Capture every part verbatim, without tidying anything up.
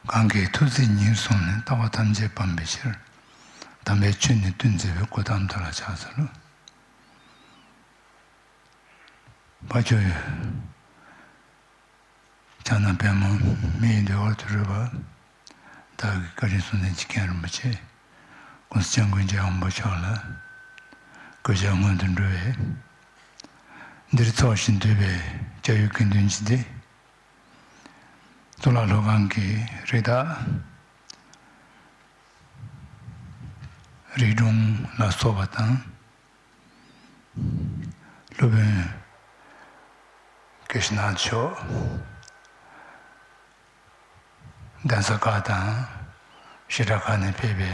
གང་གིས་ཐུགས་བརྩེ་ཉེར་བཟུང་ནས། ལྟ་བ་ཐམས་ཅད་སྤང་བའི་ཕྱིར། དམ་པའི་ཆོས་ནི་སྟོན་མཛད་པའི། གོའུ་ཏམ་དེ་ལ་ཕྱག་འཚལ་ལོ། དཔལ་ཆོས་ཕྱག་ན་པདྨོ་མི་ཡི་འདུལ་བར་དུ་གྲུབ་པ། བདག་གི་བཀའ་དྲིན་གསུང་ལྡན་ཇི་སྙེད་རིན་པོ་ཆེ། ཀུན་བཟང་སྐྱབས་མགོན་རྗེ་དབང་པོ་མཆོག་ལ། གུས་ཕྱག་སྔོན་དུ་འགྲོ་བས། འདིར་ཚོགས་ཞིང་འདུས་པའི་སྐྱབས་ཡུལ་དགེ་འདུན་གྱི་སྡེ། གཙུག་ལག་སློབ་ཁང་གི་རིགས་བདག་རིགས་དྲུང་ལ་སོགས་པ་དང་། སློབ་དཔོན་སྐྱེས་ཆེན་ནག་མཆོག་གདན་ས་ཁག་དང་བཤད་གྲྭ་ཁག་ནས་ཕེབས་པའི་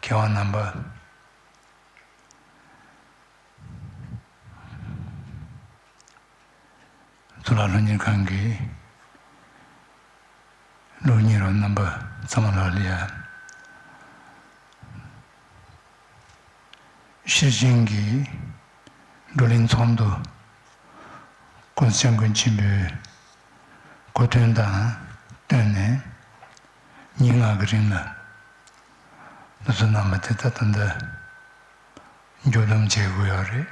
མཁས་དབང་རྣམ་པ། གཙུག་ལག་སློབ་གཉེར་ཁང་གི་སློབ་གཉེར་བ་རྣམ་པ་ཚང་མ་ལ་ཡ། ཤེར་ཕྱིན་གྱི་བགྲོ་གླེང་ཚོགས་འདུ་ཀུན་བཟང་སྐྱབས་མགོན་ཆེན་པོའི་གོ་སྟོན་དང་བསྟུན་ནས་ཉིན་ལྔ་གི་རིང་ལ་འདུ་འཛོམས་གནང་བ་དེ་ད་ད་ལྟ་མཇུག་བསྡོམས་བྱེད་དགོས་ཡོད་རེད།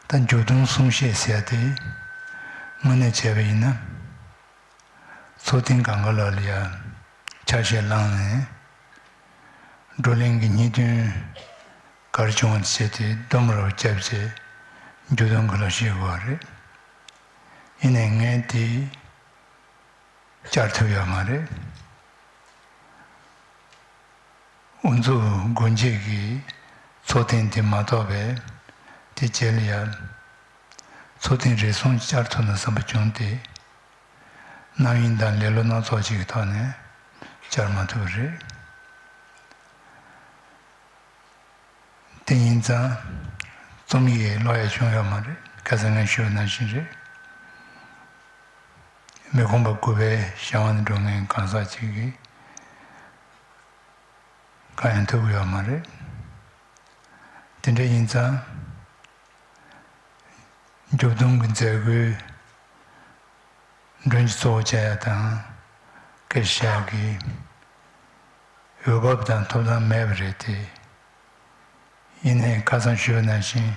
ད་མཇུག་བསྡོམས་གསུང་བཤད་ཟེར་ཡ་དེ་དངོས་གནས་བྱས་པ་ཡིན་ན། ཚོགས་ཐེངས་གང་ག་ལ་ལ་ཡ་ཆ་ཤས་བླངས་ནས་བགྲོ་གླེང་གི་སྙིང་དོན་ག་རེ་བྱུང་བ་བྱས་ཏེ་སྡོམ་རོགས་བརྒྱབ་བྱས་མཇུག་བསྡོམས་ག་ལ་བཤད་དགོས་པ་རེད། ཡིན་ནའི་ངས་དེ་བཅར་ཐུབ་ཡོད་མ་རེད། དབུ་འཛུགས་སྒོ་འབྱེད་ཀྱི་ཚོགས་ཐེངས་དེ་མ་གཏོགས་པའི་དེ་རྗེས་ལ་ཡང་ཚོགས་ཐེངས་རེ་ཟུང་བཅར་ཐུབ་ན་བསམ་པ་བྱུང་སྟེ། རྣམ་གཡེང་དང་ལེ་ལོ་སྣ་ཚོགས་ཅིག་གི་ཐོག་ནས་བཅར་མ་ཐུབ་པ་རེད། དེ་ཡིན་ཙང་རྩོམ་ཡིག་ཀློག་ཡ་བྱུང་ཡོད་མ་རེད། ཁ་སང་ངས་ཞུས་པ་ནང་བཞིན་རེད། མི་ཁོམ་པ་དགུ་པའི་གཞན་དབང་དུ་འགྲོ་མཁན་གང་ཟག་ཅིག་གིས་གང་ཡང་ཐུབ་ཀྱི་ཡོད་མ་རེད། དེ་འདྲ་ཡིན་ཙང་མཇུག་བསྡོམས་ཀྱི་མཛད་སྒོའི་མགྲོན་གྱི་གཙོ་བོ་བྱ་ཡ་དང་སྐད་ཆ་བཤད་ཡ་གི་འོས་བབ་དང་ཐོབ་ཐང་མེད་པ་རེད་དེ། ཡིན་ནའི་ཁ་སང་ཞུས་པ་ནང་བཞིན་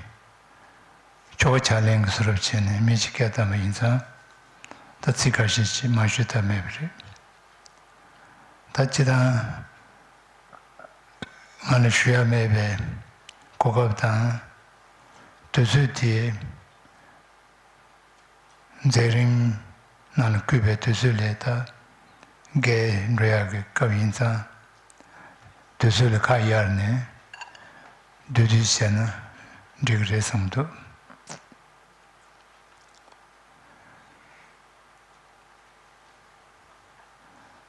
ཆོ་ག་ཕྱག་ལེན་གྱི་བཟོ་འདྲ་བྱས་ནས་མི་གཅིག་སྐད་བཏང་པ་ཡིན་ཙང་ད་ཚིག་ཁ་ཤས་ཅིག་མ་ཞུས་ཐབས་མེད་པ་རེད། ད་སྤྱིར་བཏང་ང་ལ་ཞུ་ཡ་མེད་པའི་གོ་སྐབས་དང་དུས་ཚོད་དེ། མཛད་རིམ་ནང་ལ་བསྐུལ་བའི་དུས་ཚོད་ལས་ད་བརྒལ་འགྲོ་ཡག་གི་སྐབས་ཡིན་ཙང་། དུས་ཚོད་ལ་ཁ་གཡར་ནས་བསྡུས་བསྡུས་བྱས་ན་འགྲིག་གི་རེད་བསམ་འདུག་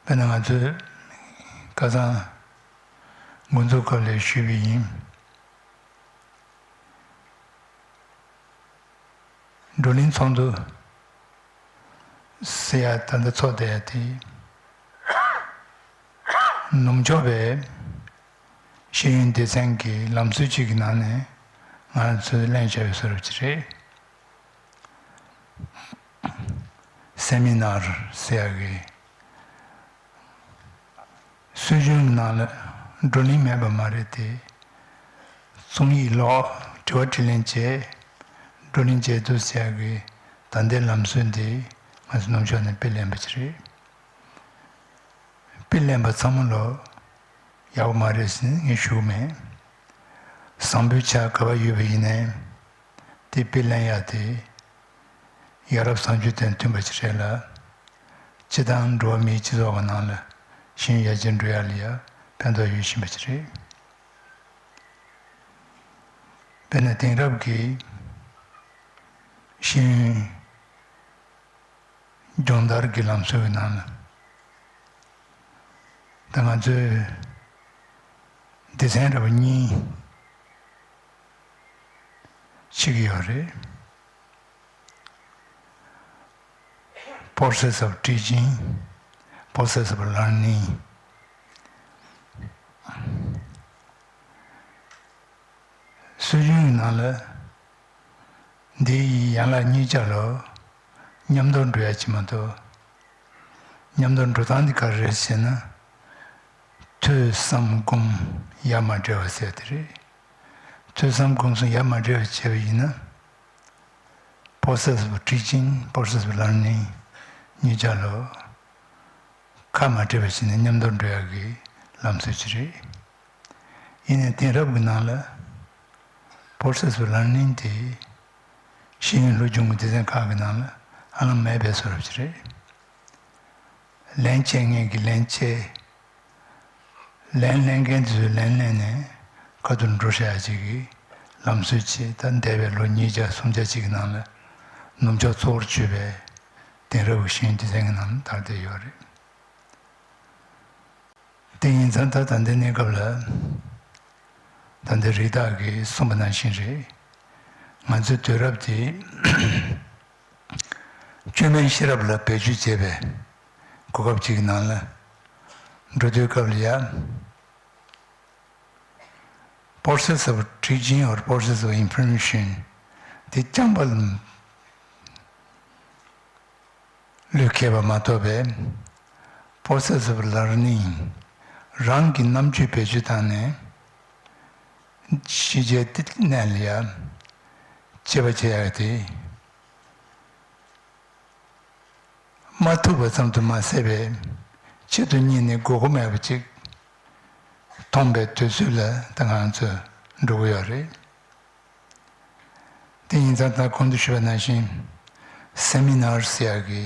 དཔེར་ན་ང་ཚོས་ཁ་སང་འགོ་འཛུགས་སྐབས་ལ་ཞུས་པ་ཡིན། བགྲོ་གླེང་ཚོགས་འདུ་ཟེར་ཡ་ད་ལྟ་ཚོགས་བསྡད་ཡ་དེ། ནུབ་ཕྱོགས་པའི་ཤེས་ཡོན་སྡེ་ཚན་གྱི་ལམ་སྲོལ་གཅིག་གི་ནང་ནས་ང་ཚོས་ལེན་བྱ་བའི་བཟོ་འདྲ་ཅིག་རེད། སེ་མི་ནར་ཟེར་ཡ་གི་སྲོལ་རྒྱུན་གྱི་ནང་ལ་བགྲོ་གླེང་མེད་པ་མ་རེད་དེ། རྩོམ་ཡིག་ཀློག་དྲི་བ་དྲིས་ལན་བྱེད། བགྲོ་གླེང་བྱེད་དུ་ཟེར་ཡ་གི་ད་ལྟའི་ལམ་སྲོལ་འདི་ང་ཚོ་ནུབ་ཕྱོགས་ནས་དཔེ་ལེན་པ་ཅིག་རེད། དཔེ་ལེན་པ་ཚང་མ་ལོ་ཡག་པོ་མ་རེད་ཟེར་ནས་ངས་ཞུ་གི་མེད། བཟང་པོའི་ཆ་ག་པར་ཡོད་པ་ཡིན་ནའི་དེ་དཔེ་ལེན་ཡག་དེ་ཡ་རབས་བཟང་སྤྱོད་དང་མཐུན་པ་ཅིག་རེད་ལ། སྤྱི་དང་འགྲོ་བ་མིའི་སྤྱི་ཚོགས་ཀྱི་ནང་ལ་ཤེས་ཡོན་ཡར་རྒྱས་འགྲོ་ཡག་ལ་ཡང་ཕན་ཐོགས་ཡོད་བཞིན་པ་ཅིག་རེད། དཔེར་ན་དེང་རབས་ཀྱི་ཤེས་ཡོན་སྦྱོང་བརྡར་གྱི་ལམ་སྲོལ་གྱི་ནང་ལ་ད་ང་ཚོས་སྡེ་ཚན་འདྲ་པོ་གཉིས་ཕྱེ་གི་ཡོད་རེད། Process of teaching, process of learning. སྲོལ་རྒྱུན་གྱི་ནང་ལ་འདི་ཡི་ཡན་ལག་གཉིས་ཆ་ལ་མཉམ་དུ་འགྲོ་ཡ་ཅིག་མ་གཏོགས། མཉམ་དུ་འགྲོ་སྟངས་འདི་ག་རེ་རེད་ཟེར་ན། ཐོས་བསམ་སྒོམ་ཡ་མ་བྲལ་བ་ཟེར་དེ་རེད། ཐོས་བསམ་སྒོམ་གསུམ་ཡ་མ་བྲལ་བ་བྱས་པ་ཡིན་ན། process of teaching, process of learning གཉིས་ཆ་ལ་ཁ་མ་བྲལ་བ་བྱས་ནས་མཉམ་དུ་འགྲོ་ཡག་གི་ལམ་སྲོལ་ཅིག་རེད། ཡིན་ནའི་དེང་རབས་ཀྱི་ནང་ལ་process of learning དེ་ཤེས་ཡོན་སློབ་སྦྱོང་གི་སྡེ་ཚན་ཁག་གི་ནང་ལ་ཧ་ལམ་མེད་པའི་བཟོ་འདྲ་ཅིག་རེད། ལན་བྱེད་མཁན་གྱིས་ལན་བྱས། ལན་ལེན་མཁན་དེ་ཚོས་ལན་ལེན་ནས་ཁ་ཐུག་འགྲོ་བཤད་ཡ་ཅིག་གི་ལམ་སྲོལ་ཅིག་ད་འདས་པའི་ལོ་ཉིས་བརྒྱ་སུམ་བརྒྱ་ཅིག་གི་ནང་ལ་ནུབ་ཕྱོགས་གཙོ་བོར་གྱུར་པའི་དེང་རབས་ཀྱི་ཤེས་ཡོན་སྡེ་ཚན་གྱི་ནང་ལ་དར་བསྡད་ཡོད་རེད། དེ་ཡིན་ཙང་ད་ད་ལྟའི་གནས་སྐབས་ལ་ད་ལྟའི་རིགས་བདག་གིས་གསུངས་པ་ནང་བཞིན་རེད། ང་ཚོའི་དུས་རབས་དེ་བཅོས་མའི་ཤེས་རབ་ལ་བེད་སྤྱོད་བྱེད་པའི་གོ་སྐབས་ཅིག་གི་ནང་ལ་འགྲོ་དུས་སྐབས་ལ་ཡ། process of teaching or process of information དེ་རྐྱང་པ་ལ་བློས་འཁེལ་བ་མ་གཏོགས་པའི་process of learning རང་གི་རྣམ་དཔྱོད་བེད་སྤྱོད་བཏང་ནས་ཤེས་བྱའི་གནས་ལ་ཡ་དཔྱད་པ་བྱེད་ཡག་དེ། མ་ཐུབ་པ་ཙམ་དུ་མ་ཟད་པའི་ཆེད་དུ་གཉེར་ནས་དགོས་མཁོ་མེད་པ་ཅིག་མཐོང་པའི་དུས་ཚོད་ལ་ད་ང་ཚོ་འགྲོ་གི་ཡོད་རེད། དེ་ཡིན་ཙང་ད་གོང་དུ་ཞུས་པ་ནང་བཞིན་seminar ཟེར་ཡག་གི་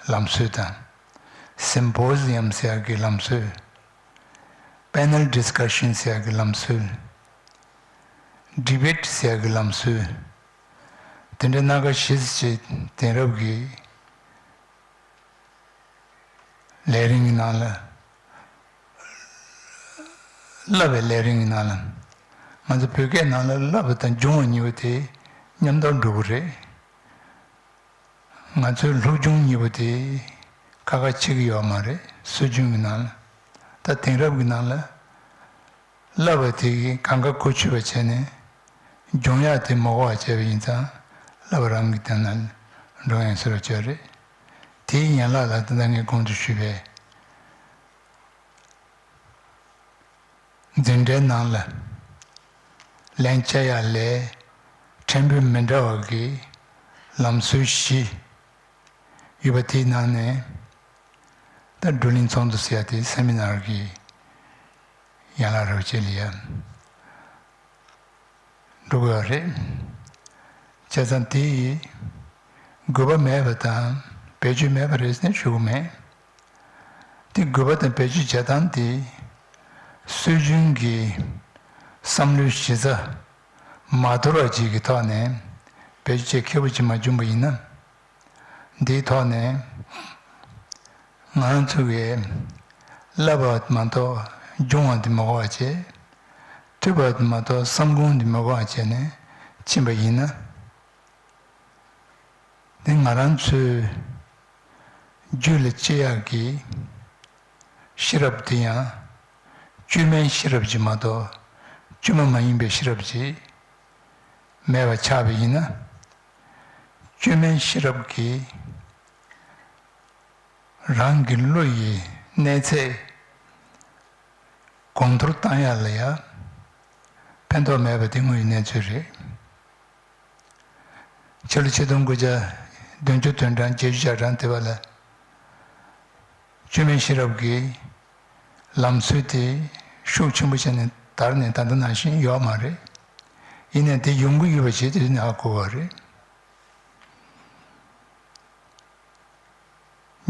ལམ་སྲོལ་དང་symposium ཟེར་ཡག་གི་ལམ་སྲོལ། panel discussion ཟེར་ཡག་གི་ལམ་སྲོལ། debate ཟེར་ཡག་གི་ལམ་སྲོལ། དེ་འདྲའི་སྣ་ཁ་བཞི་ཙམ་ཅིག་དེང་རབས་ཀྱི་ལས་རིམ་གྱི་ནང་ལ། བསླབ་པའི་ལས་རིམ་གྱི་ནང་ལ། ང་ཚོ་བོད་སྐད་ནང་ལ་བསླབ་པ་དང་སྦྱོང་བ་གཉིས་པོ་དེ་མཉམ་དུ་འགྲོ་གི་རེད། ང་ཚོའི་སློབ་སྦྱོང་གཉིས་པོ་དེ་ཁ་ཁ་ཕྱེ་གི་ཡོད་མ་རེད། སྲོལ་རྒྱུན་གྱི་ནང་ལ། ད་དེང་རབས་ཀྱི་ནང་ལ། བསླབ་པ་དེ་གིས་གང་ག་གོ་ཆོད་པ་བྱས་ནས་སྦྱོང་ཡག་དེ་མ་གོ་བ་བྱས་པ་ཡིན་ཙང་བསླབ་པ་རང་གི་སྟེང་ན་འགྲོ་ཡང་ཟེར་བ་བྱས་རེད། དེའི་ཡན་ལག་ལ་ད་ལྟ་ངས་གོང་དུ་ཞུས་པའི་འཛིན་གྲྭའི་ནང་ལ་ལན་བྱ་ཡག་ལས་ཕྲན་བུ་མི་འདྲ་བ་གི་ལམ་སྲོལ་བཞི། ཡོད་པ་དེའི་ནང་ནས་ད་བགྲོ་གླེང་ཚོགས་འདུ་ཟེར་ཡ་དེ་སེ་མི་ནར་གྱི་ཡན་ལག་རེད་ཅེས་ལ་ཡ་འགྲོ་དགོས་པ་རེད། བྱས་ཙང་དེ་ཡི་དགོས་པ་མེད་པ་དང་བེད་སྤྱོད་མེད་པ་རེད་ཟེར་ནས་ཞུ་གི་མེད། དེ་དགོས་པ་དང་བེད་སྤྱོད་བྱེད་སྟངས་དེ་སྲོལ་རྒྱུན་གྱི་བསམ་བློའི་གཞི་རྩ་མ་དོར་བ་ཅིག་གི་ཐོག་ནས་བེད་སྤྱོད་བྱེད་མཁས་པོ་ཅིག་མ་བྱུང་པ་ཡིན་ན། འདིའི་ཐོག་ནས་ང་ཚོ་གིས་བསླབ་པ་མ་གཏོགས་སྦྱོང་བ་འདི་མ་གོ་བ་བྱས། ཐོས་པ་འདི་མ་གཏོགས་བསམ་ཁུངས་འདི་མ་གོ་བ་བྱས་ནས་ཕྱིན་པ་ཡིན་ན། འདི་ང་རང་ཚོའི་རྒྱུད་ལ་སྐྱེ་ཡག་གི་ཤེས་རབ་དེ་ཡང་བཅོས་མའི་ཤེས་རབ་ཅིག་མ་གཏོགས་བཅོས་མ་མ་ཡིན་པའི་ཤེས་རབ་ཅིག་མེད་པ་ཆགས་པ་ཡིན་ན། བཅོས་མའི་ཤེས་རབ་ཀྱིས་རང་གི་བློ་ཡི་གནས་ཚད་གོང་མཐོར་བཏང་ཡག་ལ་ཡང་ཕན་ཐོགས་མེད་པ་དེ་དངོས་ཡོད་གནས་ཚུལ་རེད། ཕྱི་ལོ་ཆིག་སྟོང་དགུ་བརྒྱ་བདུན་ཅུ་དོན་གྲངས་བརྒྱད་ཅུ་གྱ་གྲངས་དེ་བ་ལ། བཅོས་མའི་ཤེས་རབ་ཀྱི་ལམ་སྲོལ་དེ་ཤུགས་ཆེན་པོ་བྱས་ནས་དར་ནས་ད་ལྟ་ནང་བཞིན་ཡོད་མ་རེད། ཡིན་ནའི་དེ་ཡོང་གི་ཡོད་པ་ཞིག་དེ་ནས་ཧ་གོ་བ་རེད།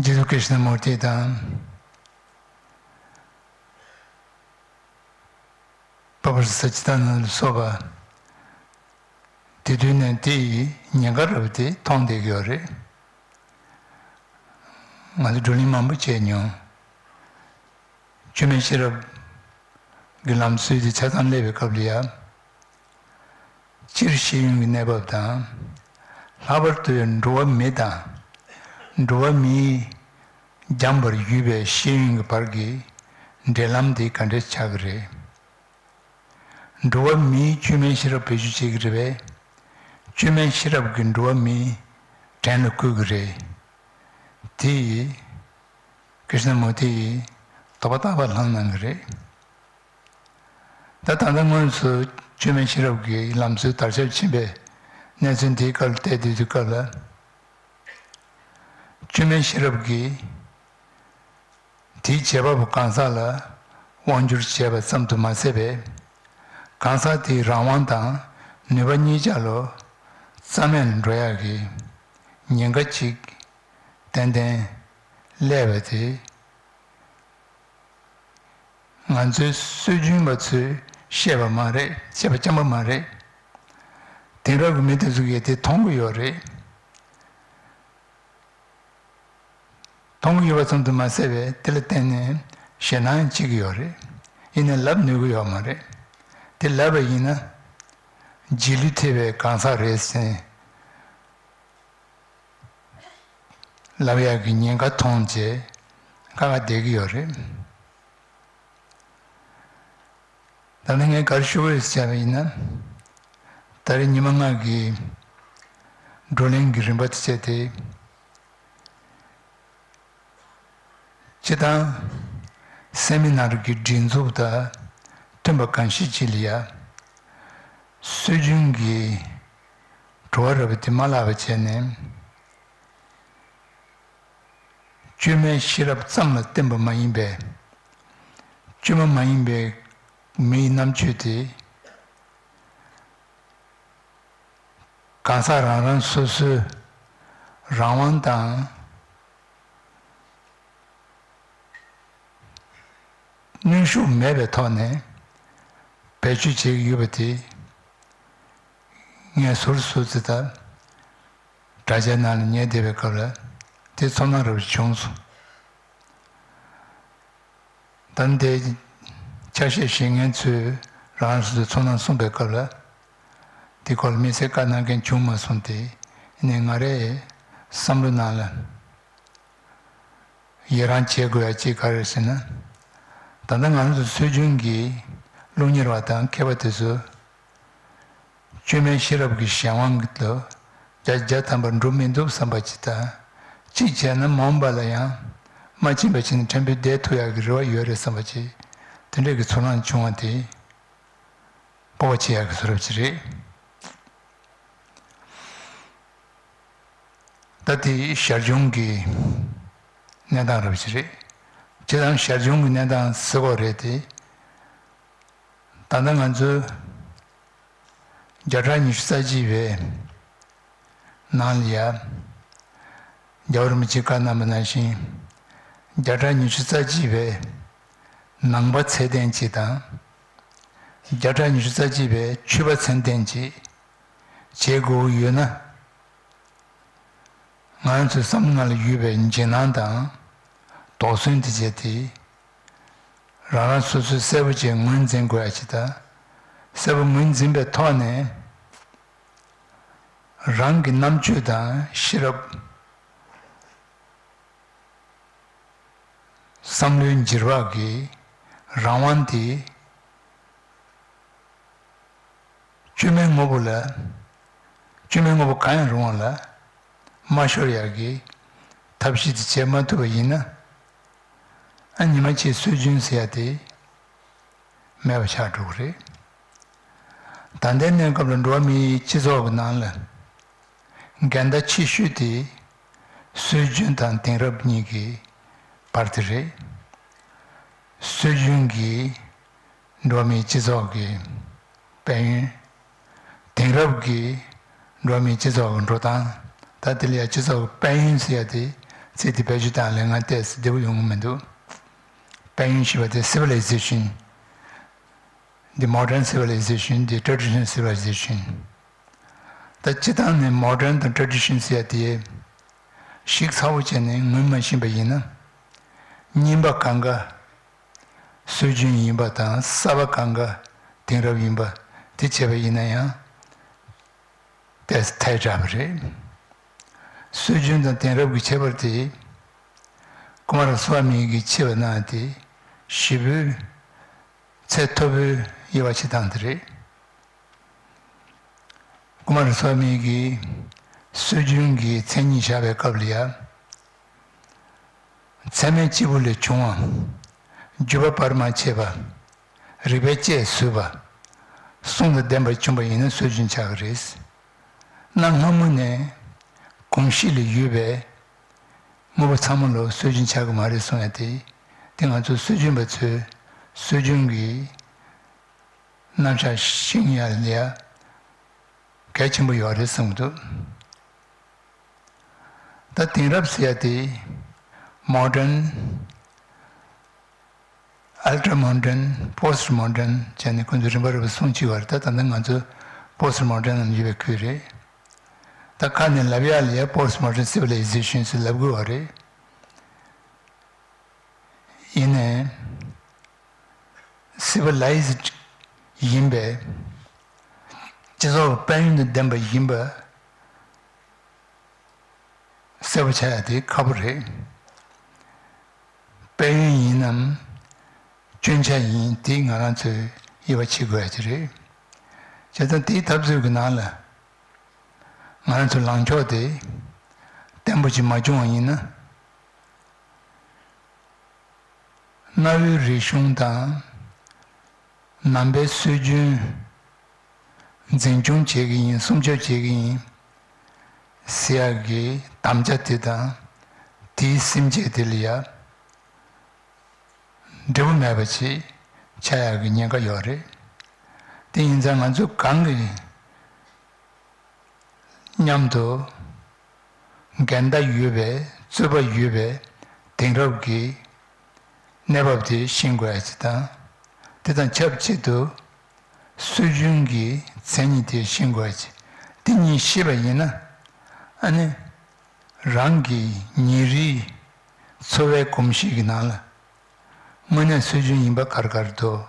ཇི་ལུ་ཀྲི་ཤ་ན་མུར་ཏི་དང་། པ་པར་ས་ཅི་ཏ་ན་ལ་སོགས་པ། དེ་དུས་ནས་དེ་ཡི་ཉེན་ཁ་རབ་དེ་མཐོང་བསྡད་ཀྱི་ཡོད་རེད། ང་ཚོ་བགྲོ་གླེང་མང་པོ་བྱས་མྱོང་། བཅོས་མའི་ཤེས་རབ་ཀྱི་ལམ་སྲོལ་དེ་ཆ་ཚང་སླེབས་པའི་སྐབས་ལ་ཡ། སྤྱིར་ཤེས་ཡོན་གྱི་གནས་བབ་དང་། ལྷག་པར་དུ་འགྲོ་བ་མི་དང་། འགྲོ་བ་མིའི་འཇམ་པར་ཡོད་པའི་ཤེས་ཡོན་གྱི་བར་གྱི་འབྲེལ་ལམ་དེ་ག་འདྲས་ཆགས་ཀྱི་རེད། འགྲོ་བ་མིའི་བཅོས་མའི་ཤེས་རབ་བེད་སྤྱོད་བྱེད་ཀྱི་རེད་པས། བཅོས་མའི་ཤེས་རབ་ཀྱིས་འགྲོ་བ་མིའི་བྲན་ལ་བཀོལ་གྱི་རེད། དེ་ཡིས་ ཀྲིཤ་ན་མུར་ཏི་ཡིས་དོགས་པ་རྟག་པར་ལངས་གནང་གི་རེད། ད་ད་ལྟ་དངོས་སུ་བཅོས་མིན་ཤེས་རབ་ཀྱི་ལམ་སྲོལ་དར་ཁྱབ་ཕྱིན་པའི་གནས་ཚུལ་འདིའི་སྐོར་ལ་བལྟས་དུས་དུས་སྐབས་ལ། བཅོས་མིན་ཤེས་རབ་ཀྱིས་དེའི་རྗེས་འབབ་གང་ཟག་ལ་དབང་བསྒྱུར་བྱས་པ་ཙམ་དུ་མ་ཟད་པས། གང་ཟག་དེའི་རང་དབང་དང་ནུས་པ་གཉིས་ཆ་ལོ་རྩ་མེད་ལ་འགྲོ་ཡག་གི་ཉེན་ཁ་ཅིག་ཏན་ཏན་སླེབས་པ་དེ། ང་ཚོའི་སྲོལ་རྒྱུན་པ་ཚོས་ཤེས་པ་མ་རེད། ཤེས་པ་རྐྱང་པ་མ་རེད། དེང་རབས་ཀྱི་མི་དེ་ཚོ་གིས་དེ་མཐོང་གི་ཡོད་རེད། མཐོང་གི་ཡོད་པ་ཙམ་དུ་མ་ཟད་པས་དེ་ལ་བརྟེན་ནས་ཞེད་སྣང་བྱེད་ཀྱི་ཡོད་རེད། ཡིན་ནའི་ལབ་ནུས་ཀྱི་ཡོད་མ་རེད། དེ་ལབ་པ་ཡིན་ན་རྗེས་ལུས་ཐེབས་པའི་གང་ཟག་རེད་ཟེར། ལབ་ཡག་གི་ཉེན་ཁ་མཐོང་རྗེས་ཁ་ཁ་བསྡད་ཀྱི་ཡོད་རེད། ད་ནི་ངས་ག་རེ་ཞུ་གི་ཡོད་ཟེར་བ་ཡིན་ན། ད་རེས་ཉི་མ་ལྔ་གི་བགྲོ་གླེང་གི་རིམ་པ་དེ་བྱས་ཏེ། སྤྱིར་བཏང་སེ་མི་ནར་གྱི་སྒྲིག་འཛུགས་དང་མཐུན་པ་གང་ཞིག་ཅིག་ལ་ཡ། སྲོལ་རྒྱུན་གྱི་བྲོ་བ་རབ་དེ་མ་བརླག་པ་བྱས་ནས། བཅོས་མའི་ཤེས་རབ་ཙམ་ལ་བརྟེན་པ་མ་ཡིན་པའི། བཅོས་མ་མ་ཡིན་པའི་མིའི་རྣམ་དཔྱོད་དེ། གང་ཟག་རང་རང་སོ་སོའི་རང་དབང་དང་། གནོན་ཤུགས་མེད་པའི་ཐོག་ནས་བེད་སྤྱོད་བྱེད་ཀྱི་ཡོད་པ་དེ་ངས་ཟུར་ཟུར་ཙི་ལྟར་དྲ་རྒྱའི་ནང་ལ་ཉན་བསྡད་པའི་སྐབས་ལ་དེ་ཚོར་སྣང་རབ་བྱུང་སོང་། ད་ལྟའི་ཆ་ཤས་བཞེས་མཁན་ཚོས་རང་རང་སོ་སོའི་ཚོར་སྣང་གསུངས་པའི་སྐབས་ལ། དེ་སྐོར་ལ་དམིགས་བསལ་བཀའ་གནང་མཁན་བྱུང་མ་སོང་སྟེ། ཡིན་ནའི་ང་རའི་བསམ་བློ་ནང་ལ་ཡི་རང་བྱེད་དགོས་ཡ་གཅིག་ག་རེ་ཟེར་ན། ད་ལྟ་ང་ཚོ་སྲོལ་རྒྱུན་གྱི་སློབ་གཉེར་བ་དང་མཁས་པ་དེ་ཚོ། བཅོས་མའི་ཤེས་རབ་ཀྱི་གཞན་དབང་གི་ལོ་བརྒྱ་བརྒྱ་ཐམ་པ་འགྲུབ་མི་འདུག་བསམ་པ་ཅིག་དང་། གཅིག་བྱས་ན་མ་འོངས་པ་ལ་ཡང་མ་ཕྱིན་པ་བྱས་ནས་ཕྲན་བུ་བསྡད་ཐུབ་ཡག་གི་རེ་བ་ཡོད་རེད་བསམ་པ་ཅིག་དེ་འདྲ་གི་ཚོར་སྣང་བྱུང་བ་དེ་སྤོབས་པ་བྱེད་ཡག་གི་བཟོ་འདྲ་ཅིག་རེད། ད་དེ་ཞར་བྱུང་གི་གནས་སྟངས་འདྲ་པོ་ཞིག་རེད། སྤྱིར་བཏང་ཞར་བྱུང་གི་གནས་སྟངས་ཟེར་དགོས་རེད་དེ། ད་ལྟ་ང་ཚོའི་བརྒྱ་ཕྲག་ཉི་ཤུ་རྩ་གཅིག་པའི་ནང་ལ་ཡ། རྒྱལ་བ་རིན་པོ་ཆེས་བཀའ་གནང་བ་ནང་བཞིན། བརྒྱ་ཕྲག་ཉི་ཤུ་རྩ་གཅིག་པའི་ནང་པ་ཚད་ལྡན་ཅིག་དང་། བརྒྱ་ཕྲག་ཉི་ཤུ་རྩ་གཅིག་པའི་ཆོས་པ་ཚད་ལྡན་ཅིག་བྱེད་དགོས་ཀྱི་ཡོད་ན། ང་ཚོའི་བསམ་བློ་ནང་ལ་ཡོད་པའི་འཇིགས་སྣང་དང་དོགས་ཟོན་དེ་བྱས་ཏེ། རང་རང་སོ་སོས་གསལ་པོ་བྱས་ངོས་འཛིན་དགོས་ཡ་ཅིག་དང་། གསལ་པོ་ངོས་འཛིན་པའི་ཐོག་ནས་རང་གི་རྣམ་དཔྱོད་དང་ཤེས་རབ། བསམ་བློའི་འགྱུར་བག་གི་རང་དབང་དེ། བཅོས་མའི་དངོས་པོ་ལ། བཅོས་མའི་དངོས་པོ་གང་ཡང་རུང་བ་ལ་མ་ཤོར་ཡག་གི་ཐབས་ཤེས་དེ་བྱེད་མ་ཐུབ་པ་ཡིན་ན། ཨ་ཉི་མ་གཅིག་སྲོལ་རྒྱུན་ཟེར་ཡ་དེ་མེད་པ་ཆགས་འགྲོ་གི་རེད། ད་ལྟའི་གནས་སྐབས་ལ་འགྲོ་བ་མིའི་སྤྱི་ཚོགས་ཀྱི་ནང་ལ་འགལ་ཟླ་ཆེ་ཤོས་དེ་སྲོལ་རྒྱུན་དང་དེང་རབས་གཉིས་ཀྱི་བར་དེ་རེད། སྲོལ་རྒྱུན་གྱི་འགྲོ་བ་མིའི་སྤྱི་ཚོགས་ཀྱི་དཔལ་ཡོན། དེང་རབས་ཀྱི་འགྲོ་བ་མིའི་སྤྱི་ཚོགས་ཀྱི་འགྲོ་སྟངས། ད་དེ་ལ་ཡང་སྤྱི་ཚོགས་ཀྱི་དཔལ་ཡོན་ཟེར་ཡ་དེ་ཚིག་དེ་བེད་སྤྱོད་བཏང་ལས་ང་ཏོག་ཙམ་བདེ་པོ་ཡོང་གི་མི་འདུག་དཔལ་ཡོན་ཞེས་པ་དེ་civilization། The modern civilization, the traditional civilization. ད་སྤྱིར་བཏང་ནས་modern་དང་tradition་ཟེར་ཡ་དེ་ཞིབ་ཚགས་པོ་བྱས་ནས་ངོས་མ་ཟིན་པ་ཡིན་ན། རྙིང་པ་གང་ག་སྲོལ་རྒྱུན་ཡིན་པ་དང་གསར་པ་གང་ག་དེང་རབས་ཡིན་པ་དེ་བྱས་པ་ཡིན་ན་ཡང་ཏོག་ཙམ་ཐལ་དྲགས་པ་རེད། སྲོལ་རྒྱུན་དང་དེང་རབས་ཀྱི་ཁྱད་པར་དེ་ཀུ་མཱ་ར་སྭ་མི་གིས་ཕྱེ་བ་ན་དེ་ཞེ་པོའི་ཚད་མཐོ་པོའི་དབྱེ་བ་ཕྱེ་སྟངས་དེ་རེད། ཀུ་མཱ་ར་སྭ་མི་གིས་སྲོལ་རྒྱུན་གྱི་མཚན་ཉིད་བཞག་པའི་སྐབས་ལ་ཡང་། ཚད་མེད་གཅིག་པུ་ལས་བྱུང་བ། བརྒྱུད་པ་བར་མ་ཆད་པ། རིགས་པས་དཔྱད་བཟོད་པ། གསུང་དང་ལྡན་པར་བྱུང་བ་ཡིན་ན་སྲོལ་རྒྱུན་ཆགས་ཀྱི་རེད། གནའ་སྔ་མོ་ནས་གོམས་གཤིས་ལ་ཡོད་པའི་དངོས་པོ་ཚང་མ་ལོ་སྲོལ་རྒྱུན་ཆགས་ཀྱི་མ་རེད་གསུང་ཡ་དེ། དེ་ང་ཚོ་སྲོལ་རྒྱུན་པ་ཚོས་སྲོལ་རྒྱུན་གྱི་རྣམ་གཞག་ཤེས་ཡ་ལ་ཡ་གལ་ཆེན་པོ་ཡོད་རེད་བསམ་གྱི་འདུག་ད་དེང་རབས་ཟེར་ཡ་དེ། མོ་ཌན། ཨལ་ཊ་མོ་ཌན། པོ་སི་ཊི་མོ་ཌན་བྱས་ནས་ཁོང་ཚོས་རིམ་པ་རིམ་པ་གསུང་བྱེད་པ་རེད། ད་ད་ལྟ་ང་ཚོ་པོ་སི་ཊི་མོ་ཌན་ནང་ཡོད་པའི་ཁུལ་རེད། ད་ཁ་ནས་ལབ་ཡ་ལ་ཡ་པོ་སི་ཊི་མོ་ཌན་སི་ཝི་ལའི་ཟེ་ཤན་ཟེར་ལབ་དགོས་པ་རེད། ཡིན་ནའི། སི་ཝི་ལའི་ཛི་ཌི་ཡིན་པས། སྤྱི་ཚོགས་དཔལ་ཡོན་དང་ལྡན་པ་ཡིན་པ་གསལ་པོ་ཆགས་ཡ་དེ་ཁག་པོ་རེད། དཔལ་ཡོན་ཡིན་ནམ། སྐྱོན་ཆ་ཡིན་དེ་ང་རང་ཚོས་དབྱེ་བ་ཕྱེ་དགོས་ཡ་ཅིག་རེད། བྱས་ཙང་དེའི་འཐབ་རྩོད་ཀྱི་ནང་ལ་ང་རང་ཚོའི་ལངས་ཕྱོགས་དེ་བརྟན་པོ་ཅིག་མ་བྱུང་བ་ཡིན་ན། གནའ་བོའི་རིག་གཞུང་དང་། ནང་པའི་སྲོལ་རྒྱུན་འཛིན་སྐྱོང་བྱེད་ཀྱི་ཡིན། སྲུང་སྐྱོབ་བྱེད་ཀྱི་ཡིན་ཟེར་ཡག་གི་དམ་བཅའ་དེ་དང་། དེའི་སེམས་བསྐྱེད་དེ་ལ་ཡ་འབྲས་བུ་མེད་པ་ཅིག་ཆགས་ཡག་གི་ཉེན་ཁ་ཡོད་རེད། དེ་ཡིན་ཙང་ང་ཚོ་གང་གི་མཉམ་དུ་འགལ་ཟླ་ཡོད་པའི་རྩོད་པ་ཡོད་པའི་དེང་རབས་ཀྱི་གནས་བབ་དེ་ཤེས་དགོས་ཡ་ཅིག་དང་། དེ་དང་ཆབས་ཅིག་ཏུ་སྲོལ་རྒྱུན་གྱི་མཚན་ཉིད་དེ་ཤེས་དགོས་ཡ་ཅིག་དེ་གཉིས་ཤེས་པ་ཡིན་ན། ཨ་ནི་རང་གི་ཉིན་རེའི་འཚོ་བའི་གོམས་གཤིས་ཀྱི་ནང་ལ། དངོས་གནས་སྲོལ་རྒྱུན་ཡིན་པ་ག་རེ་ག་རེ་འདུག་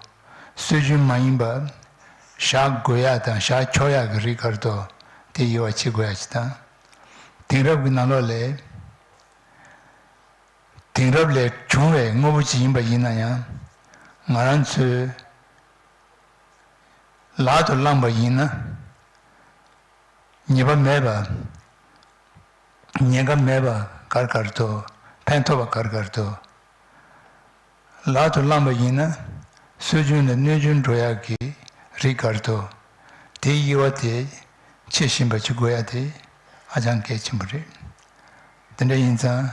སྲོལ་རྒྱུན་མ་ཡིན་པ་བཞག་དགོས་ཡ་དང་བཞག་ཆོག་ཡ་གི་རིགས་ག་རེ་འདུག་དེ་དབྱེ་བ་ཕྱེ་དགོས་ཡ་ཅིག་དང་། དེང་རབས་ཀྱི་ནང་ལོགས་ལ། དེང་རབས་ལས་བྱུང་བའི་དངོས་པོ་ཅིག་ཡིན་པ་ཡིན་ན་ཡང་། ང་རང་ཚོའི་ལག་ཏུ་བླངས་པ་ཡིན་ན། ཉེས་པ་མེད་པ། ཉེན་ཁ་མེད་པ་ག་རེ་ག་རེ་འདུག་ཕན་ཐོགས་པ་ག་རེ་ག་རེ་འདུག་ལག་ཏུ་བླངས་པ་ཡིན་ན། སྲོལ་རྒྱུན་ལ་གནོད་སྐྱོན་འགྲོ་ཡག་གི་རིགས་ག་རེ་འདུག་དེའི་དབྱེ་བ་དེ་ཕྱེ་བཞིན་པ་ཅིག་དགོས་ཡ་དེ་ཧ་ཅང་གལ་ཆེན་པོ་རེད། དེ་འདྲ་ཡིན་ཙང་།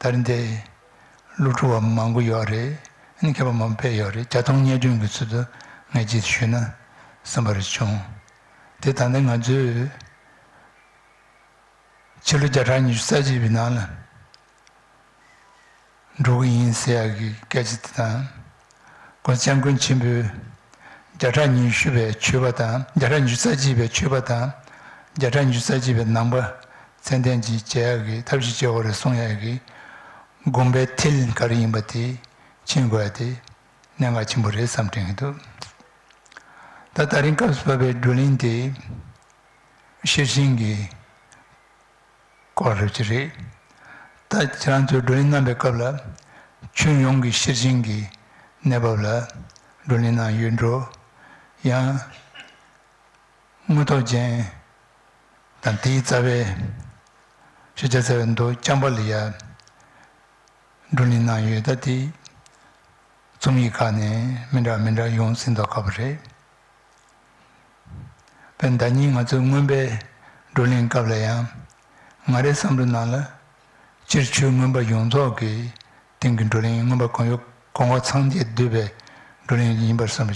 ད་རིང་འདིར་སློབ་ཕྲུག་པ་མང་པོ་ཡོད་རེད། ཨ་ནི་མཁས་པ་མང་པོ་ཕེབས་ཡོད་རེད། བརྒྱ་སྟོང་ཉེར་བདུན་གྱི་ཚུལ་དུ་ངས་ཅིག་ཞུས་ན་བསམ་པ་རེ་བྱུང་། དེ་ད་ལྟ་ང་ཚོས་ཕྱི་ལོ་བརྒྱ་ཕྲག་ཉི་ཤུ་རྩ་གཅིག་པའི་ནང་ལ་འགྲོ་གི་ཡིན་ཟེར་ཡག་གི་སྐད་ཆ་དེ་དང་། ༸གོང་ས་སྐྱབས་མགོན་ཆེན་པོས་བརྒྱ་ཕྲག་ཉི་ཤུ་པའི་ཆོས་པ་དང་། བརྒྱ་ཕྲག་ཉི་ཤུ་རྩ་གཅིག་པའི་ཆོས་པ་དང་། བརྒྱ་ཕྲག་ཉི་ཤུ་རྩ་གཅིག་པའི་ནང་པ་ཚད་ལྡན་ཅིག་བྱེད་ཡག་གི་ཐབས་ཤེས་བྱེད་དགོས་རེད་གསུང་ཡག་གི་དགོངས་པའི་མཐིལ་ག་རེ་ཡིན་པ་དེ་ཕྱིན་དགོས་ཡ་དེ་གནད་འགག་ཆེན་པོ་རེད་བསམ་དྲན་གྱི་འདུག་ད་ད་རིང་སྐབས་སུ་བབས་པའི་བགྲོ་གླེང་དེ་ཤེར་ཕྱིན་གྱི་སྐོར་རེད་ཅི་རེད། ད་ཁྱེད་རང་ཚོས་བགྲོ་གླེང་གནང་པའི་སྐབས་ལ་ཁྱོན་ཡོངས་ཀྱི་ཤེར་ཕྱིན་གྱི་གནས་བབ་ལ་བགྲོ་གླེང་གནང་ཡོད་འགྲོ། ཡང་དངོས་ཐོག་ཅན་དང་དེའི་རྩ་བའི་ཤེས་བྱ་རྩ་བའི་མདོ་རྐྱང་པ་ལ་ཡ་བགྲོ་གླེང་གནང་ཡོད། ད་དེ་རྩོམ་ཡིག་ཁག་ནས་མི་འདྲ་མི་འདྲ་ཡོང་ཟིན་མདོག་ཁ་པོ་རེད། དཔེར་ན་ཟླ་ཉིན་ང་ཚོའི་མངོན་པའི་བགྲོ་གླེང་སྐབས་ལ་ཡང་། ང་རའི་བསམ་བློའི་ནང་ལ་སྤྱིར་ཆོས་མངོན་པ་ཡོངས་རྫོགས་ཀྱི་སྟེང་གི་བགྲོ་གླེང་མངོན་པ་གང་ཡོད་གང་ག་ཚང་བཅས་འདུས་པའི་བགྲོ་གླེང་ཡིན་པར་བསམ།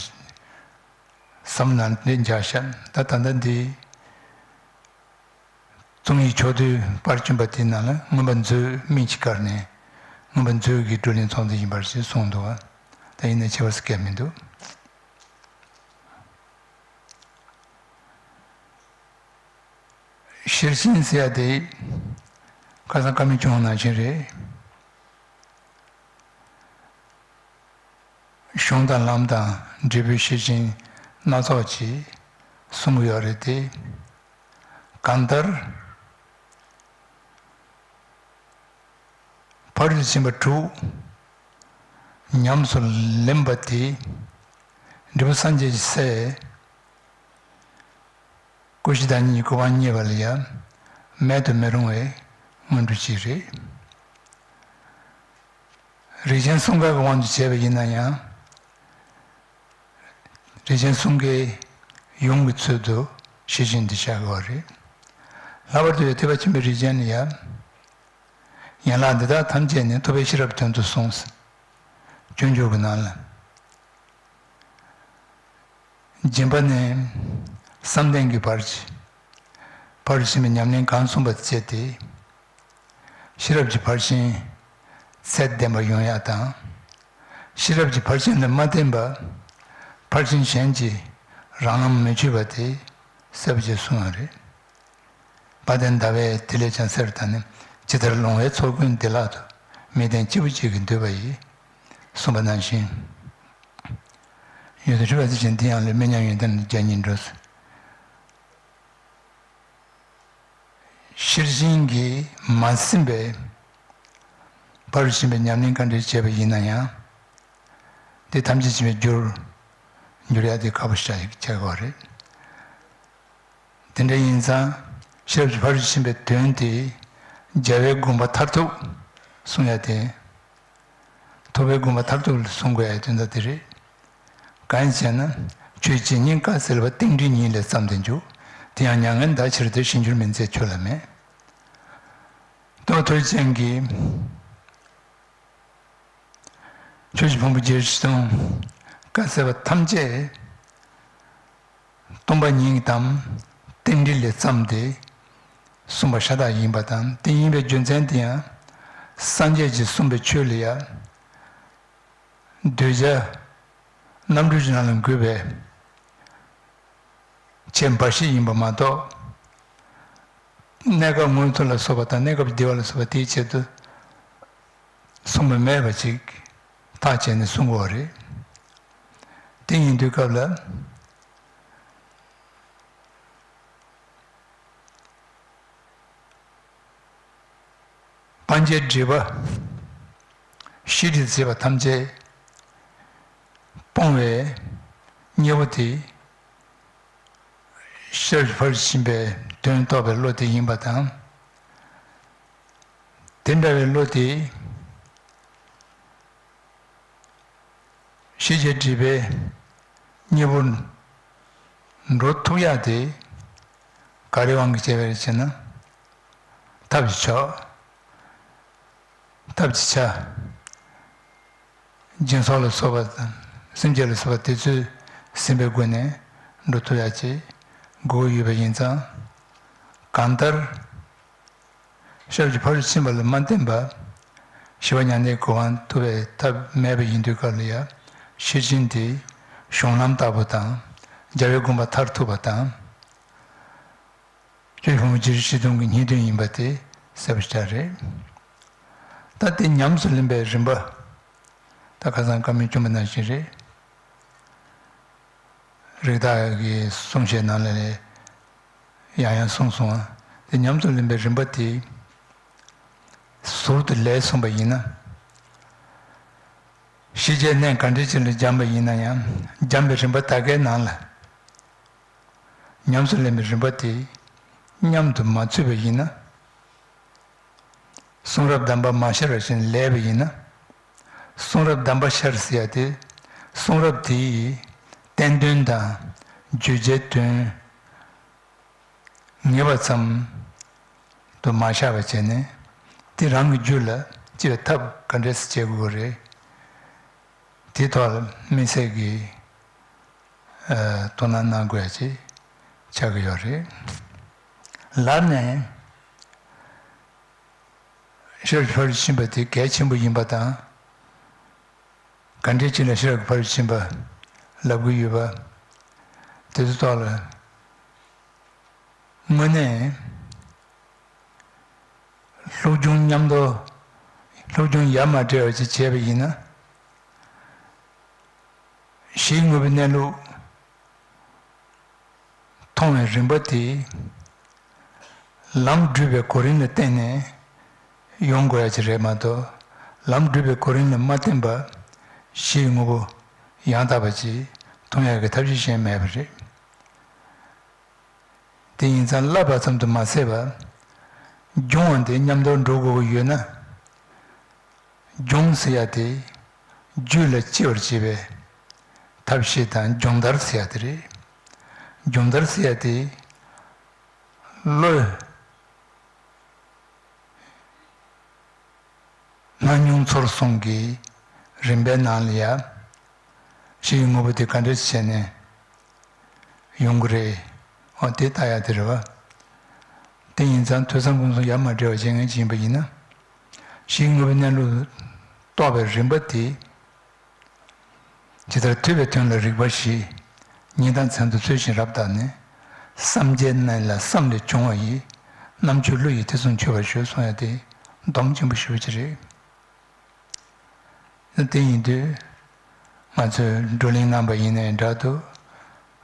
བསམ་ནང་འདི་འཇགས་ཤག་ད་ད་ལྟ་འདི་རྩོམ་ཡིག་ཕྱོགས་བསྡུས་པར་བྱོན་པ་དེའི་ནང་ལ་མངོན་པ་མཛོད་མིང་ཅིག་བཀར་ནས་མངོན་པ་མཛོད་ཀྱི་བགྲོ་གླེང་ཚོགས་འདུ་ཡིན་པར་ཞེས་གསུངས་འདུག་ད་ཡིན་ན་ཆེ་བ་སུ་སྐད་མི་འདུག་ཤེར་ཕྱིན་ཟེར་ཡ་དེ་ཁ་སང་བཀའ་མོལ་བྱུང་བ་ནང་བཞིན་རེད། གཞུང་དང་ལམ་དང་འབྲས་བུའི་ཤེར་ཕྱིན་སྣ་ཚོགས་ཀྱིས་གསུང་གི་ཡོད་རེད་དེ། གང་ལྟར། ཕ་རོལ་ཏུ་ཕྱིན་པ་དྲུག་ཉམས་སུ་ལེན་པ་དེ་འབྲས་བུ་སངས་རྒྱས་ཀྱི་སའི་ཀུན་གཞི་བདག་ཉིད་ཀྱི་གོ་འཕང་བརྙེས་པ་ལ་ཡང་མེད་དུ་མི་རུང་བའི་སྔོན་འགྲོ་ཅིག་རེད། རིགས་ཅན་གསུམ་ཀ་གི་དབང་དུ་བྱས་པ་ཡིན་ན་ཡང་། རིགས་ཅན་གསུམ་ཀའི་ཡུམ་གྱི་ཚུལ་དུ་ཤེར་ཕྱིན་འདི་བཞག་དགོས་པ་རེད། ལྷག་པར་དུ་ཡང་ཐེག་པ་ཆེན་པོའི་རིགས་ཅན་ལ་ཡང་། ཡན་ལག་འདི་དག་ཐམས་ཅད་ནི་ཐུབ་པའི་ཤེས་རབ་དོན་དུ་གསུངས། སྤྱོད་འཇུག་གི་ནང་ལ། སྦྱིན་པ་ནི་བསམ་གཏན་གྱི་བར་གྱི་ཕར་ཕྱིན་པའི་ཉམས་ལེན་གང་མཚུངས་པ་སྤྱད་དེ། ཤེས་རབ་ཀྱི་ཕར་ཕྱིན་ཚད་ལྡན་པ་ཡོང་ཡག་དང་། ཤེས་རབ་ཀྱི་ཕར་ཕྱིན་ལ་མ་བརྟེན་པ་ཕར་ཕྱིན་གཞན་གྱི་རང་ལམ་མི་ཆོད་པ་དེ་གསལ་པོ་ཞིག་གསུངས་ཡོད་རེད། དཔལ་ལྡན་ཟླ་བས་དེ་ལས་ཀྱང་གསལ་བར་བསྟན་ནས། ཇི་ལྟར་ལོང་བའི་ཚོགས་ཀུན་བདེ་བླག་ཏུ། མི་ལྡན་སྐྱེས་བུ་གཅིག་གིས་འདུས་པ་ཡིས། གསུངས་པ་ནང་བཞིན། ཡོད་དོ་ཞུ་བ་དེ་བཞིན་དེ་ཡང་ལས་མི་མཉམ་ཡོན་ཏན་བརྒྱ་ཉིད་འགྲོ། ཤེར་ཕྱིན་གྱིས་མ་ཟིན་པའི་ཕར་ཕྱིན་པའི་ཉམས་ལེན་ག་འདྲ་བྱས་པ་ཡིན་ན་ཡང་། དེ་ཐམས་ཅད་མཁྱེན་པའི་རྒྱུར་འགྱུར་ཡ་དེ་ཁག་པོ་ཞིག་ཆགས་ཀྱི་ཡོད་རེད། དེ་འདྲ་ཡིན་ཙང་ཤེས་རབ་ཀྱི་ཕར་ཕྱིན་པའི་དོན་དེ་རྒྱལ་བའི་དགོངས་པ་མཐར་ཐུག་གསུང་ཡ་དེ། ཐུབ་པའི་དགོངས་པ་མཐར་ཐུག་ལ་གསུང་དགོས་ཡ་དོན་དག་དེ་རེད། གང་ཡིན་ཟེར་ན། ཆོས་ཇི་སྙེད་བཀའ་སྩལ་པ། རྟེན་འབྲེལ་ཉིད་ལས་བརྩམས་ཏེ་འཇུག་དེ་ཡང་མྱ་ངན་འདའ་ཕྱིར་ཏེ། གཞན་འགྱུར་མིན་ཚེ་ཆོས་ལ་མེད། རྟོགས་ཐོས་ཅན་གྱིས། ཆོས་ཀྱི་ཕུང་པོ་བརྒྱད་ཁྲི་སྟོང་བཀའ་སྩལ་པ་ཐམས་ཅད་སྟོང་པ་ཉིད་དམ་རྟེན་འབྲེལ་ལས་བརྩམས་ཏེ་གསུངས་པ་ཤ་སྟག་ཡིན་པ་དང་། དེ་ཡིན་པའི་རྒྱུ་མཚན་དེ་ཡང་སངས་རྒྱས་ཀྱིས་གསུངས་པའི་ཆོས་ལ་ཡང་གདུལ་བྱ་རྣམ་གྲོལ་གྱི་ནང་ལ་འགོད་པའི་ཆེས་འབའ་ཞིག་ཡིན་པ་མ་གཏོགས། གནས་སྐབས་མངོན་མཐོ་ལ་སོགས་པ་དང་གནས་སྐབས་བདེ་བ་ལ་སོགས་པ་དེའི་ཆེད་དུ་གསུངས་པ་མེད་པ་ཅིག་ཐག་བཅད་ནས་གསུང་དགོས་པ་རེད། དེ་ཡིན་དུས་སྐབས་ལ། སྤང་བྱའི་སྒྲིབ་པ་ཤེས་སྒྲིབ་བྱེད་པ་ཐམས་ཅད་སྤོང་བའི་གཉེན་པོ་དེ་ཤེས་རབ་ཕར་ཕྱིན་པའི་དོན་རྟོགས་པའི་བློ་དེ་ཡིན་པ་དང་། དེ་འདྲ་བའི་བློ་དེ། ཤེས་བྱའི་སྒྲིབ་པའི་གཉེན་པོར་འགྲོ་ཐུབ་ཡག་དེ་ག་རེ་དབང་གིས་བྱས་པ་རེད་ཅེ་ན། ཐབས་ཀྱི་མཆོག་ཐབས་ཀྱི་ཆ། སྦྱིན་སོགས་ལ་སོགས་པ་དང་སེམས་བསྐྱེད་ལ་སོགས་པ་དེ་ཚོས་ཟིན་པའི་སྒོ་ནས་འགྲོ་ཐུབ་ཡག་ཅིག་དགོས་ཡོད་པ་ཡིན་ཙང་། གང་ལྟར། ཤེས་རབ་ཀྱི་ཕ་རོལ་ཕྱིན་པ་ལ་མ་བརྟེན་པ། ཞི་བ་མྱང་འདས་གོ་འཕང་ཐོབ་པའི་ཐབས་མེད་པ་ཡིན་དུས་སྐབས་ལ་ཡང་། ཤེར་ཕྱིན་དེ་གཞུང་ལམ་ལྟ་བུ་དང་། རྒྱལ་བའི་དགོངས་པ་མཐར་ཐུག་པ་དང་། ཆོས་ཕུང་པོ་བརྒྱད་ཁྲི་བཞི་སྟོང་གི་སྙིང་དོན་ཡིན་པ་དེ་གསལ་པོ་ཞིག་རེད། ད་དེ་ཉམས་སུ་ལེན་པའི་རིམ་པ། ད་ཁ་སང་བཀའ་མོལ་བསྐྱོན་པ་ནང་བཞིན་རེད། རིགས་བདག་གི་གསུང་བཤད་ནང་ལ་ཡང་ཡང་གསུངས་སོང་བ། དེ་ཉམས་སུ་ལེན་པའི་རིམ་པ་དེ་ཟུར་དུ་ལས་གསུངས་པ་ཡིན་ན། ཤེས་བྱའི་གནས་ག་འདྲ་ཅིག་ལ་སྦྱངས་པ་ཡིན་ན་ཡང་། སྦྱངས་པའི་རིམ་པ་དག་གའི་ནང་ལ་ཉམས་སུ་ལེན་པའི་རིམ་པ་དེ་མཉམ་དུ་མ་ཚུད་པ་ཡིན་ན། གསུང་རབ་གདམས་པ་མ་ཤར་བ་བཞིན་ལས་པ་ཡིན་ན། གསུང་རབ་གདམས་པ་ཤར་ཟེར་ཡ་དེ། གསུང་རབ་དེའི་བསྟན་དོན་དང་བརྗོད་བྱའི་དོན་ངེས་པ་ཙམ་དུ་མ་བཞག་པ་བྱས་ནས། དེ་རང་གི་རྒྱུད་ལ་སྐྱེ་བའི་ཐབས་ག་འདྲས་སེ་བྱེད་དགོས་རེད། དེའི་ཐོག་ལ་དམིགས་བསལ་གྱི་ཨ་དོ་སྣང་གནང་དགོས་ཡ་ཅིག་ཆགས་ཀྱི་ཡོད་རེད། ལར་ནས་ཤེས་རབ་ཕར་ཕྱིན་པ་དེ་གལ་ཆེན་པོ་ཡིན་པ་དང་། ག་འདྲས་ཅིག་ལ་ཤེས་རབ་ཕར་ཕྱིན་པ་ལབ་ཀྱི་ཡོད་པ། དེ་ཚོའི་ཐོག་ལ་དངོས་གནས་སློབ་སྦྱོང་མཉམ་དུ། སློབ་སྦྱོང་ཡ་མ་བྲལ་བ་ཅིག་བྱས་པ་ཡིན་ན། གཞི་དངོས་པོའི་གནས་ལུགས་མཐོང་བའི་རིམ་པ་དེ། ལམ་བསྒྲུབས་པའི་གོ་རིམ་ལ་བརྟེན་ནས་ཡོང་དགོས་ཡ་ཅིག་རེད་མ་གཏོགས། ལམ་བསྒྲུབས་པའི་གོ་རིམ་ལ་མ་བརྟེན་པ་གཞི་དངོས་པོ་ཡང་དག་པ་ཅིག་མཐོང་ཡ་གི་ཐབས་ཤེས་གཞན་མེད་པ་རེད། དེ་ཡིན་ཙང་བསླབ་པ་ཙམ་དུ་མ་ཟད་པར། སྦྱོང་བ་འདི་མཉམ་དུ་འགྲོ་དགོས་ཀྱི་ཡོད་ན། སྦྱོང་ཟེར་ཡ་དེ་རྒྱུད་ལ་སྐྱེ་བར་བྱེད་པའི་ཐབས་ཤེས་དང་སྦྱོང་བརྡར་ཟེར་ཡ་དེ་རེད། སྦྱོང་བརྡར་ཟེར་ཡ་དེ་བློའི་སྣང་མྱོང་ཚོར་སོང་གི་རིམ་པའི་ནང་ལ་ཡ། གཞི་ཡི་དངོས་པོ་དེ་ག་འདྲ་བྱས་ནས་ཡོང་གི་རེད། འོ་དེ་ལྟ་ཡ་དེ་རེད་བ། དེ་ཡིན་ཙང་ཐོས་བསམ་སྒོམ་གསུམ་ཡ་མ་བྲལ་བ་བྱེད་མཁན་ཅིག་ཡིན་པ་ཡིན་ན། གཞི་ཡི་དངོས་པོའི་གནས་ལུགས་རྟོགས་པའི་རིམ་པ་དེ། ཇི་ལྟར་ཐོས་པའི་དོན་ལ་རིགས་པ་བཞི། ཉིན་དང་མཚན་དུ་ཚུལ་བཞིན་རབ་བརྟགས་ནས། བསམ་བྱའི་གནས་ལ་བསམ་ལས་བྱུང་བ་ཡི། རྣམ་དཔྱོད་བློ་ཡིས་དེ་བཟུང་ཆོད་པར་ཞུ་གསུང་ཡ་དེ་གདོང་ཆེན་པོ་ཞེ་པོ་ཅིག་རེད། དེ་ཡིན་དུས། ང་ཚོས་བགྲོ་གླེང་གནང་པ་ཡིན་ནའི་འདྲ་འདུག་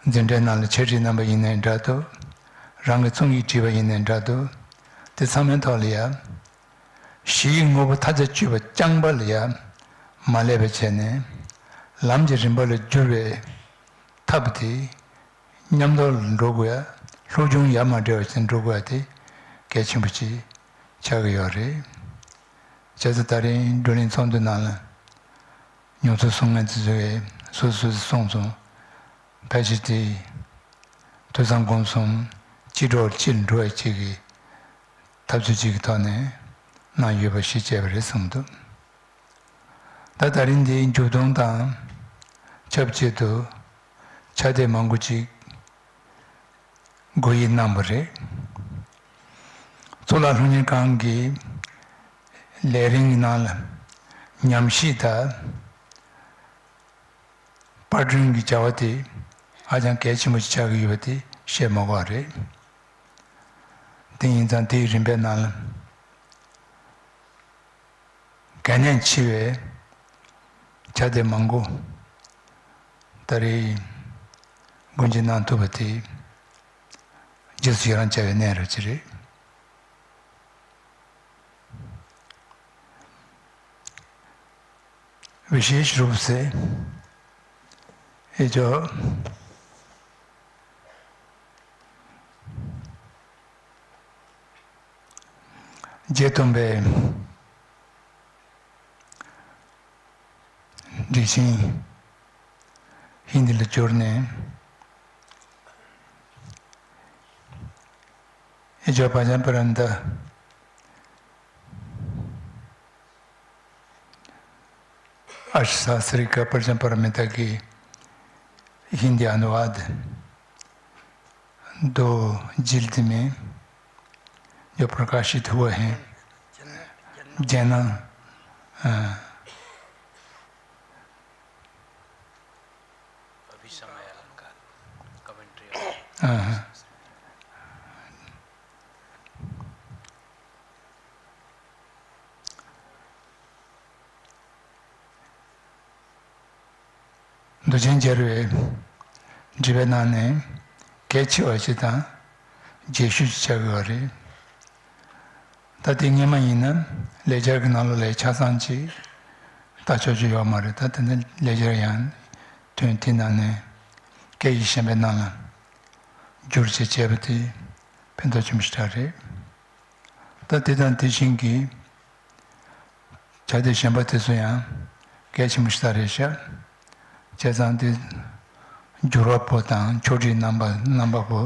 འཛིན་གྲྭའི་ནང་ལ་འཆད་ཁྲིད་གནང་པ་ཡིན་ནའི་འདྲ་འདུག་རང་གི་རྩོམ་ཡིག་བྲིས་པ་ཡིན་ནའི་འདྲ་འདུག་དེ་ཚང་མའི་ཐོག་ལ་ཡ། གཞི་ཡི་དངོས་པོ་མཐའ་རྩ་གཅོད་པ་རྐྱང་པ་ལ་ཡ། མ་སླེབས་པ་བྱས་ནས། ལམ་གྱི་རིམ་པ་ལ་བསྒྱུར་བའི་ཐབས་དེ། མཉམ་དུ་འགྲོ་དགོས་ཡ། སློབ་སྦྱོང་ཡ་མ་བྲལ་བ་ཞིག་འགྲོ་དགོས་ཡ་དེ་གལ་ཆེན་པོ་ཅིག་ཆགས་ཀྱི་ཡོད་རེད། བྱས་ཙང་ད་རིང་བགྲོ་གླེང་ཚོགས་འདུ་ནང་ལ་མྱོང་ཚོར་གསུང་མཁན་དེ་ཚོས་སོ་སོས་གསུངས་སོང་། ཕལ་ཆེར་དེ་ཐོས་བསམ་སྒོམ་གསུམ་སྤྱི་སྒྲོག་སྤྱིར་འགྲོ་བའི་ཅིག་གི་ཐབས་ཚུལ་ཅིག་གི་ཐོག་ནས་གནང་ཡོད་པ་ཞིག་བྱས་པ་རེད་བསམ་འདུག་ད་ད་རིང་འདིའི་མཇུག་སྡོམ་དང་ཆབས་ཅིག་ཏུ་ཕྱག་དེབ་མང་པོ་ཅིག་སྒོ་དབྱེ་གནང་བ་རེད། གཙུག་ལག་སློབ་གཉེར་ཁང་གི་ལས་རིམ་གྱི་ནང་ལ་ཉམས་ཞིབ་དང་པར་སྐྲུན་གྱི་བྱ་བ་དེ་ཧ་ཅང་གལ་ཆེན་པོ་ཞིག་ཆགས་ཀྱི་ཡོད་པ་དེ་བཤད་མ་དགོས་པ་རེད། དེ་ཡིན་ཙང་དེའི་རིམ་པའི་ནང་ལ། གལ་གནད་ཆེ་བའི་ཕྱག་དེབ་མང་པོ་ད་རེས་སྒོ་འབྱེད་གནང་ཐུབ་པ་དེ་རྗེས་སུ་ཡི་རང་བྱ་བའི་གནས་རབ་ཅིག་རེད། विशेष रूप से ये जो རྗེ་སྟོན་པའི་སྒྲིག་ཆེན་ཧིན་དི་ལ་བསྒྱུར་ནས། ये जो भजन परमिता अष्टशास्त्री का भजन परमिता की हिंदी अनुवाद दो जिल्द में जो प्रकाशित हुए हैं, जैना, अ, अभिसमय अलंकार, commentary of हाँ, हाँ। མདོ་ཆེན་སྦྱར་བའི་འགྲེལ་པའི་ནང་ནས་གལ་ཆེ་བ་ཞིག་དང་རྒྱས་ཤོས་ཤིག་ཆགས་ཡོད་རེད། ད་དེ་སྔོན་མ་ཡིན་ན་ལེགས་སྦྱར་གྱི་ནང་ལོགས་ལ་ཆ་ཚང་ཅིག་ལྟ་ཆོག་ཆོག་ཡོད་མ་རེད། ད་དེ་ནི་ལེགས་སྦྱར་ཡང་དོན་དེ་ནང་ནས་སྐད་ཡིག་གཞན་པའི་ནང་ལ་བསྒྱུར་བྱས་བྱས་པ་དེ་ཕན་ཐོགས་ཆེན་པོ་ཞིག་རེད། ད་དེ་དང་དེ་བཞིན་གྱི་ཕྱག་དེབ་གཞན་པ་དེ་ཚོ་ཡང་གལ་ཆེན་པོ་ཞིག་རེད་ཤག་བྱས་ཙང་དེ་བསྒྱུར་བ་པོ་དང་ཕྱོགས་སྒྲིག་གནང་པ་གནང་པ་པོ་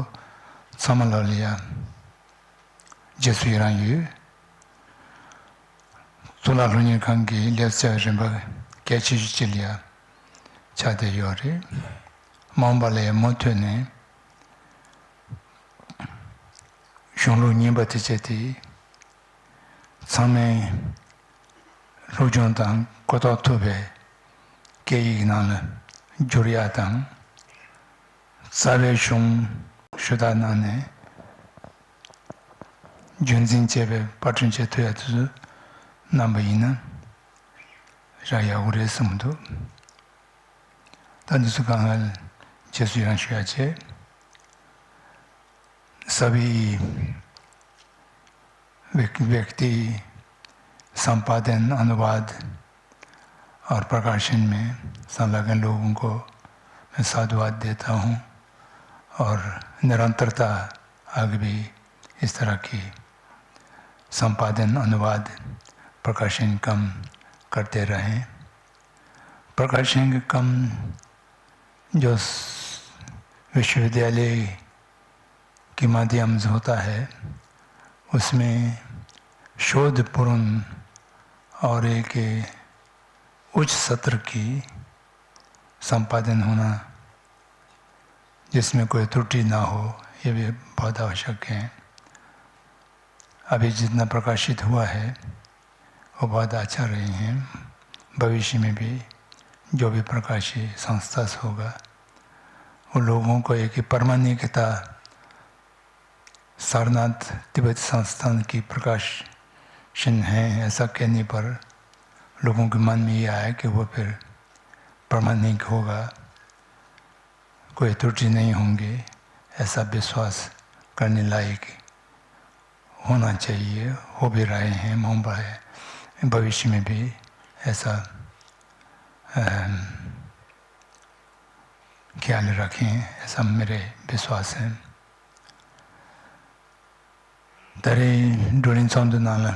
ཚང་མ་ལ་ལ་ཡང་རྗེས་སུ་ཡི་རང་ཡོད། གཙུག་ལག་སློབ་གཉེར་ཁང་གི་ལས་བྱ་བའི་རིམ་པ་གལ་ཆེ་ཤོས་ཅིག་ལ་ཡང་ཆགས་བསྡད་ཡོད་རེད། མ་འོངས་པ་ལ་ཡང་མུ་མཐུད་ནས། གཞུང་ལུགས་རྙིང་པ་དེ་བྱས་ཏེ། ཚང་མས་སློབ་སྦྱོང་དང་གོ་རྟོགས་ཐུབ་པའི་སྐད་ཡིག་ནང་ལ་བསྒྱུར་ཡག་དང་། རྩ་བའི་གཞུང་ཞུ་དག་གནང་ནས་རྒྱུན་འཛིན་བྱས་པའི་པར་སྐྲུན་བྱེད་ཐུབ་ཡག་དེ་ཚོ་གནང་པ་ཡིན་ན་ཞེ་དྲག་ཡག་པོ་རེད་བསམ་གྱི་འདུག་ད་འདི་ཚོ་གང་ག་རྗེས་སུ་ཡི་རང་ཞུ་ཡག་བྱས། सभी व्यक- व्यक्ति संपादन, अनुवाद और प्रकाशन में संलग्न लोगों को मैं साधुवाद देता हूँ और निरंतरता आगे भी इस तरह की संपादन, अनुवाद, प्रकाशन कम करते रहें। प्रकाशन का काम जो विश्वविद्यालय की माध्यम से होता है, उसमें शोधपूर्ण और एक उच्च सत्र की संपादन होना, जिसमें कोई त्रुटि ना हो, ये भी बहुत आवश्यक है। अभी जितना प्रकाशित हुआ है, वो बहुत अच्छा रहे हैं। भविष्य में भी जो भी प्रकाशित संस्था से होगा, उन लोगों को एक प्रामाणिकता, सारनाथ तिब्बत संस्थान की प्रकाशन है, ऐसा कहने पर लोगों के मन में ये आया कि वो फिर प्रामाणिक होगा, कोई त्रुटि नहीं होंगे, ऐसा विश्वास करने लायक होना चाहिए। हो भी रहे हैं, होगा है, भविष्य में भी ऐसा, अम, ख्याल रखें, ऐसा मेरे विश्वास है। ད་རེས་བགྲོ་གླེང་ཚོགས་འདུ་ནང་ལ་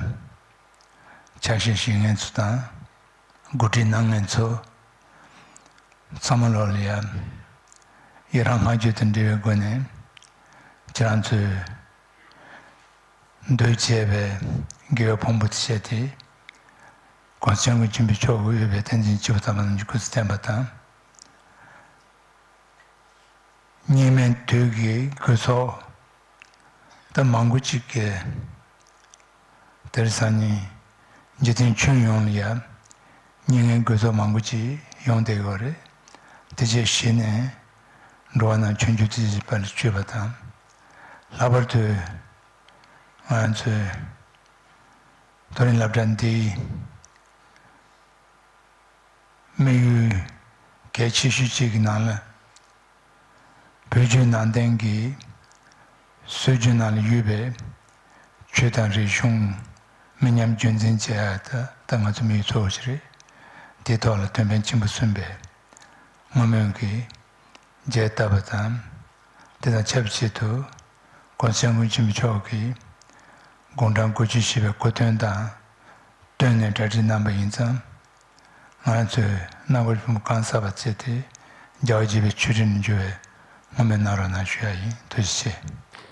ཕྱག་བཞེས་བྱེད་མཁན་ཚོ་དང་། གོ་སྒྲིག་གནང་མཁན་ཚོ་ཚང་མ་ལོག་ལ་ཡ། ཡི་རང་སྔགས་རྒྱུད་དང་འབྲེལ་བའི་སྒོ་ནས་ཁྱེད་རང་ཚོས་འདུས་བྱས་པའི་དགེ་བའི་ཕུང་པོ་དེ་བྱས་ཏེ། གོང་ས་སྐྱབས་མགོན་ཆེན་པོ་མཆོག་གི་དབུས་པའི་བསྟན་འཛིན་སྐྱེས་བུ་དམ་པ་རྣམས་ཀྱི་སྐུ་ཚེ་བརྟན་པ་དང་། སྙིགས་མའི་དུས་ཀྱི་དགོས་ཚོགས་ད་མང་པོ་ཅིག་གིས། དེར་སང་ཉིན་འཇིག་རྟེན་ཁྱོན་ཡོངས་ལ་ཡང་སྙིགས་མའི་དགོས་ཚོགས་མང་པོ་ཅིག་ཡོང་བསྡད་ཡོད་རེད། དེ་བཅས་གཞི་ནས་འགྲོ་བ་རྣམས་ཆོས་འབྱོར་དེ་བཞིན་པ་ལ་སྤྱོད་པ་དང་། ལྷག་པར་དུ་ང་ཚོའི་མཐོ་རིམ་སློབ་གྲྭ་འདིའི་དམིགས་ཡུལ་གལ་ཆེ་ཤོས་གཅིག་གི་ནང་ལ། བོད་བརྒྱུད་ནང་བསྟན་གྱི་སྲོལ་རྒྱུན་ནང་ལ་ཡོད་པའི་ཆོས་དང་རིག་གཞུང་མི་ཉམས་རྒྱུན་འཛིན་བྱེད་ཡ་ད་ད་ང་ཚོ་དམིགས་ཡུལ་གཙོ་བོ་ཞིག་རེད། དེའི་ཐོག་ལ་ཐུབ་བསྟན་ཆེན་པོ་གསུམ་པས་བསྔོ་སྨོན་གྱི་རྒྱས་བཏབ་པ་དང་། དེ་དང་ཆབས་ཅིག་ཏུ་༸གོང་ས་༸སྐྱབས་མགོན་ཆེན་པོ་མཆོག་གིས་དགུང་གྲངས་དགུ་བཅུ་བཞེས་པའི་གོ་སྟོན་དང་བསྟུན་ནས་གྲ་སྒྲིག་གནང་པ་ཡིན་ཙང་། ང་རང་ཚོས་སྣ་སྒོ་ཆེན་པོ་གང་གསལ་བ་བྱས་ཏེ་རྒྱལ་བ་དགྱེས་པའི་མཆོད་སྤྲིན་འཇུ་བའི་བསྔོ་སྨོན་གནང་རོགས་གནང་ཞུ་ཡ་ཡིན། ཐུགས་རྗེ་ཆེ།